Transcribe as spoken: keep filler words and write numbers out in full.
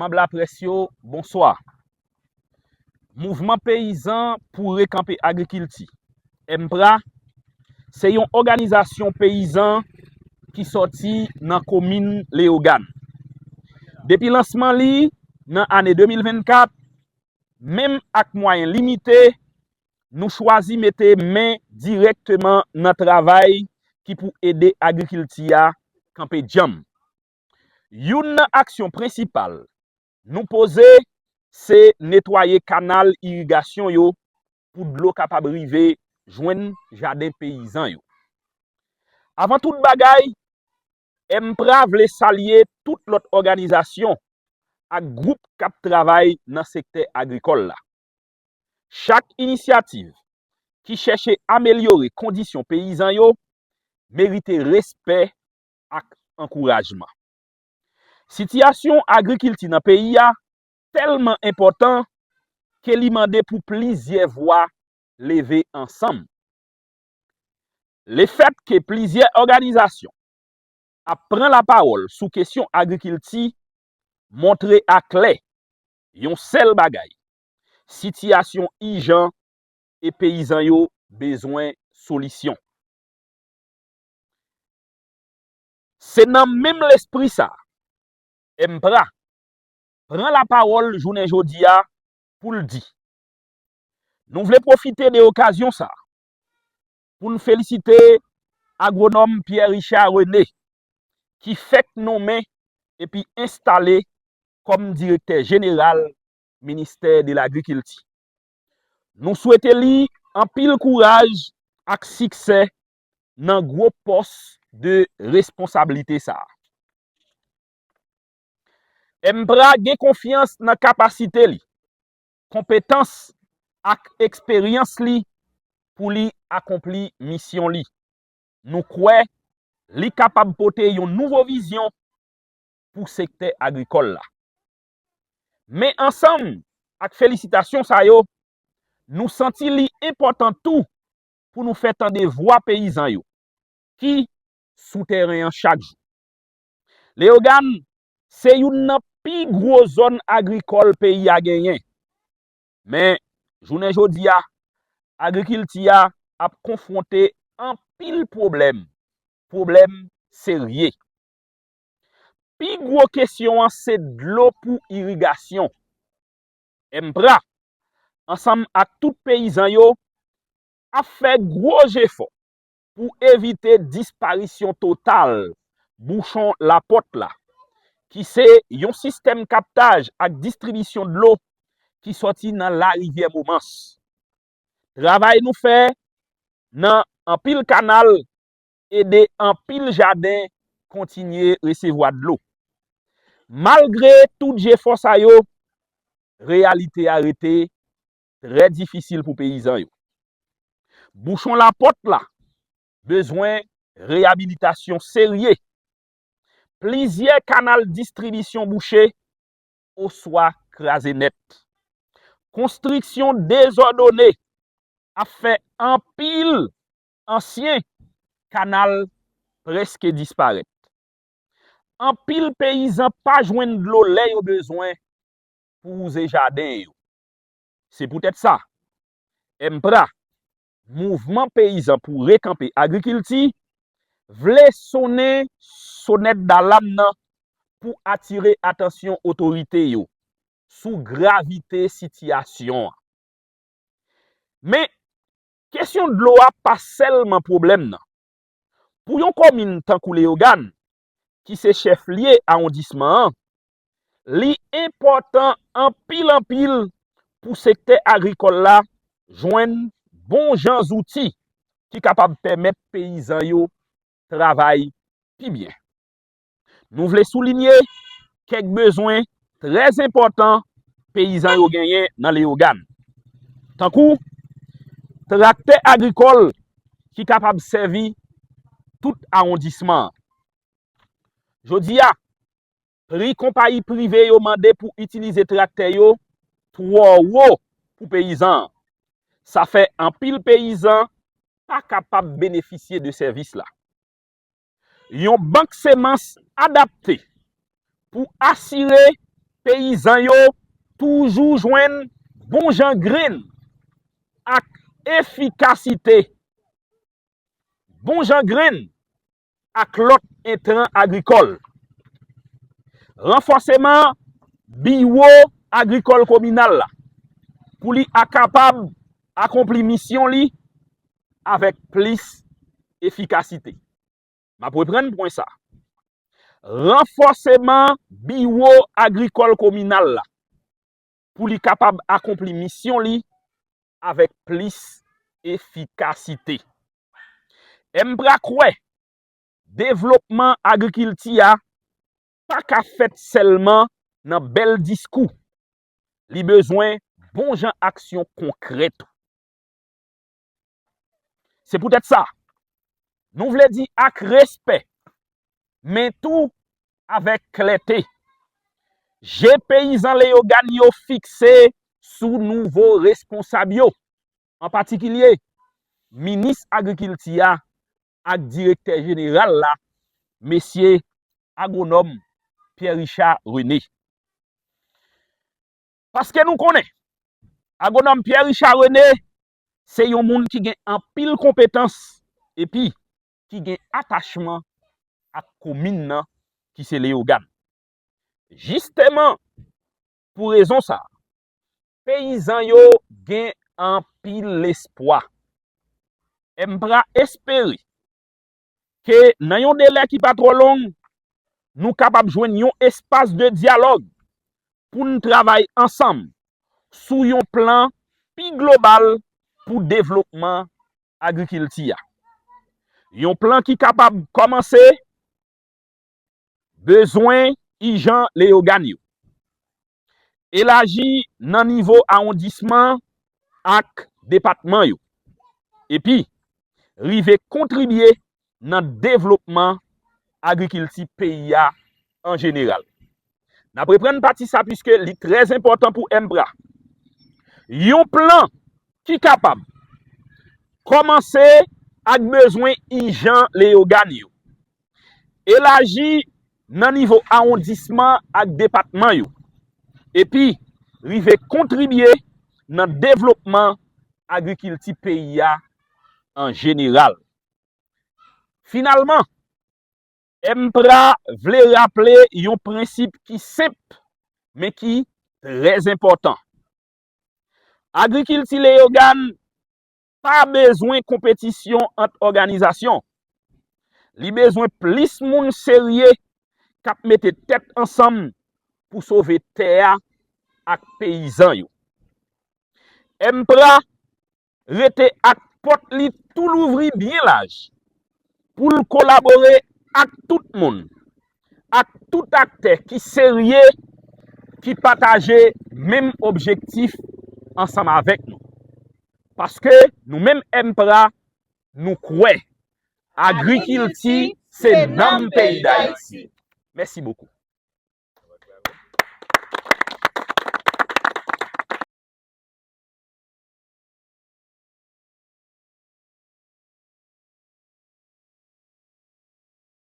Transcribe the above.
Manm laprès yo, bonswa. Mouvman Peyizan pou Rekanpe Agrikilti, MPRA, se yon òganizasyon peyizan ki sòti nan komin Leyogàn. Depi lansman li nan ane de mil vennkat, menm ak mwayen limite, nou chwazi mete men dirèkteman nan travay ki pou ede agrikilti a kanpe djanm. Youn nan aksyon prensipal nou poze se netwaye kanal irigasyon yo pou dlo kapab rive jwenn jaden peyizan yo. Avan tout bagay, MPRA vle salye tout lòt òganizasyon ak gwoup k ap travay nan sektè agrikòl la. Chak inisyativ ki chèche amelyore kondisyon peyizan yo merite respè ak ankourajman. Sitiyasyon agrikilti nan peyi a tèlman enpòtan ke li mande pou plizyè vwa leve ansanm. Lefètke plizyè òganizasyon ap pran lapawòl sou kesyon agrikilti montre aklè yon sèl bagay: sitiyasyon ijan e peyizan yo bezwen solisyon. Se nan menm lespri sa a, MPRA pran lapawòl jounen jodi a pou l di: nou vle pwofite de okazyon sa a pou n felisite agwonòm Pierre Richard René, ki fèk nonmen epi enstale kòm direktè jeneral ministè de lagrikilti. Nou swete li anpil kouraj ak siksè nan gwo pòs de responsablite sa a. MPRA gen konfyans nan kapasite li, konpetans ak eksperyans li pou li akonpli misyon li. Nou kwè li kapab pote yon nouvo vizyon pou sektè agrikòl la. Men ansanm ak felisitasyon sa yo, nou santi li enpòtan tou pou nou fè tande vwa peyizan yo ki sou tèren an chak jou. Leyogàn se youn nan pi gwo zòn agrikòl peyi a genyen. Men, jounen jodi a, agrikilti a ap konfwonte anpil pwoblèm, pwoblèm serye. Pi gwo kesyon an se dlo pou irigasyon. MPRA, ansanm ak tout peyizan yo, ap fè gwo jefò pou evite disparisyon total bouchon lapòt la, ki se yon sistèm kaptaj ak distribisyon dlo ki sòti nan larivyè Momans. Travay nou fè nan anpil kanal ede anpil jaden kontinye resevwa dlo. Malgre tout jefò sa yo, reyalite a rete trè difisil pou peyizan yo. Bouchon lapòt la bezwen reyabilitasyon serye. Plizyè kanal distribisyon bouche oswa kraze nèt. Konstriksyon dezòdone ap fè anpil ansyen kanal prèske disparèt. Anpil peyizan pa jwenn dlo lè yo bezwen pou wouze jaden yo. Se poutèt sa, MPRA, Mouvman Peyizan pou Rekanpe Agrikilti, vle sonnen sonèt dalam nan pou atire atansyon otorite yo sou gravite sitiyasyon an. Men, kesyon dlo a pa sèlman pwoblèm nan. Pou yon komin tankou Leyogàn, ki se chèflye awondisman an, li enpòtan anpil anpil pou sektè agrikòl la jwenn bon jan zouti ki kapab pèmèt peyizan yo travay pi byen. Nou vle soulinye kèk bezwen trè enpòtan peyizan yo genyen nan Leyogàn, tankou traktè agrikòl ki kapab sèvi tout awondisman an. Jodi a, pri konpayi prive yo mande pou itilize traktè yo twò wo pou peyizan an. Sa fè anpil peyizan pa kapab benefisye de sèvis la. Yon bank semans adapte pou asire peyizan yo toujou jwenn bon jan grenn ak efikasite, bon jan grenn ak lòt entran agrikòl. Ranfòseman biwo agrikòl kominal la pou li a kapab akonpli misyon li avèk plis efikasite. M ap reprann pwen sa. Ranfòseman biwo agrikòl kominal la pou li kapab akonpli misyon li avèk plis efikasite. M P R A kwè devlopman agrikilti a pa ka fèt sèlman nan bèl diskou. Li bezwen bon jan aksyon konkrè tou. Se poutèt sa, nou vle di ak respè, men tou avèk klète, je peyizan Leyogàn yo fikse sou nouvo responsab yo, an patikilye minis agrikilti a ak direktè jeneral la, mesye agwonòm Pierre Richard René. Paske nou konnen, agwonòm Pierre Richard René se yon moun ki gen anpil konpetans epi ki gen atachman ak komin nan ki se Leyogàn. Jisteman, pou rezon sa a, peyizan yo gen anpil lespwa. M P R A espere ke nan yon delè ki pa twò long, nou kapab jwenn yon espas de dyalòg pou n travay ansanm sou yon plan pi global pou devlopman agrikilti a. Yon plan ki kapab kòmanse bezwen ijan Leyogàn yo, elaji nan nivo awondisman ak depatman yo, epi rive kontribye nan devlopman agrikilti peyi a an jeneral. N ap reprann pati sa piske li trè enpòtan pou M P R A. Yon plan ki kapab kòmanse ak bezwen ijan Leyogàn yo, elaji nan nivo awondisman ak depatman yo, epi rive kontribye nan devlopman agrikilti peyi a an jeneral. Finalman, M P R A vle raple yon prensip ki senp, men ki trè enpòtan. Agrikilti Leyogàn pa bezwen konpetisyon ant òganizasyon. Li bezwen plis moun serye k ap mete tèt ansanm pou sove tè a ak peyizan yo. M P R A rete ak pòt li tou louvri byen laj pou l kolabore ak tout moun, ak tout aktè ki serye, ki pataje menm objektif ansanm avèk nou. Paske nou menm M P R A, nou kwè agrikilti se nanm peyi Dayiti. Mèsi bokou.